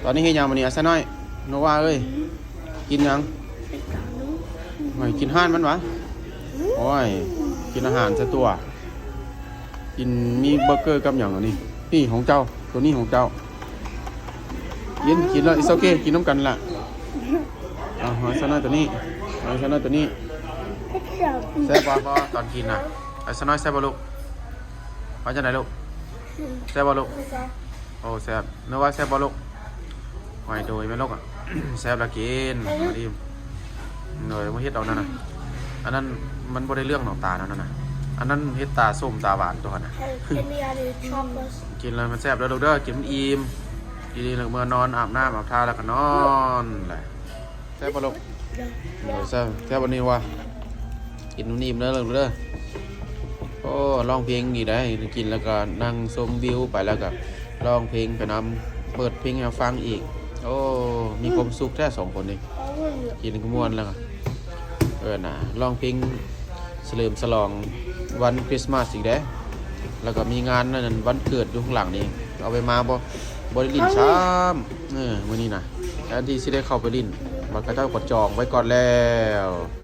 ຕອນນີ້ເຮັດຫຍັງບັດນີ້ ອາຊານ້ອຍ? ໂນວາເອີຍ ກິນຫຍັງ? ໂອ້ຍ ກິນຮ້ານມັນຫວາ? ໂອ້ຍ ກິນອາຫານຊະຕົວະ. ກິນມີເບີເກີກັບຫຍັງອັນນີ້? ນີ້ຂອງເຈົ້າ ໂຕນີ້ຂອງເຈົ້າ. ກິນ ກິນເລີຍ it's okay ກິນນຳກັນລະ. ເອົາ ໃຫ້ອາຊານ້ອຍໂຕນີ້ ໃຫ້ອາຊານ້ອຍໂຕນີ້. ແຊບບໍ່? ຕອນກິນນະ ອາຊານ້ອຍ ແຊບບໍ່ລູກ? ວ່າຈັ່ງໃດລູກ? ແຊບບໍ່ລູກ? ໂອ້ ແຊບ. ໂນວາ ແຊບບໍ່ລູກ? ໂອ້ຍ ໂດຍແມ່ລູກອະ ແຊບລະກິນ ດີ. ໂດຍ ບໍ່ເຮັດດອກນັ້ນນະ ອັນນັ້ນມັນບໍ່ໄດ້ເລື່ອງດອກ ຕານັ້ນນະ ອັນນັ້ນເຮັດຕາສົ້ມຕາຫວານຕົວຫັ້ນນະ. ກິນແລ້ວມັນແຊບເດີລູກເດີ ກິນມັນອີ່ມ ກິນອີ່ມແລ້ວເມືອນອນ ອາບນ້ຳອາບທ່າແລ້ວກໍນອນແຫຼະ. ແຊບບໍ່ລູກ? ໂດຍ ແຊບ ແຊບບັດນີ້ວ່າ ກິນອີ່ມເດີລູກເດີ. ໂອ້ ຮ້ອງເພງດີໄດ໋ ກິນແລ້ວກໍນັ່ງຊົມວິວໄປ ແລ້ວກໍຮ້ອງເພງໄປນຳ ເປີດເພງໃຫ້ຟັງອີກ. ໂອ້ ມີຄວາມສຸກແທ້ສອງຄົນນີ້ ກິນກໍມ່ວນແລ້ວກໍ ເອີນະ ຮ້ອງເພງສະເຫຼີມສະຫຼອງວັນຄຣິສມາສອີກເດ້. ແລ້ວກໍມີງານອັນນັ້ນ ວັນເກີດຢູ່ຂ້າງຫຼັງນີ້ ເອົາໄປມາບໍ່ ບໍ່ໄດ້ຫຼິ້ນຊ້ຳ. ເອີ ມື້ນີ້ນະ ແທນທີ່ຊິໄດ້ເຂົ້າໄປຫຼິ້ນ ບັດເຂົາເຈົ້າກໍຈອງໄວ້ກ່ອນແລ້ວ.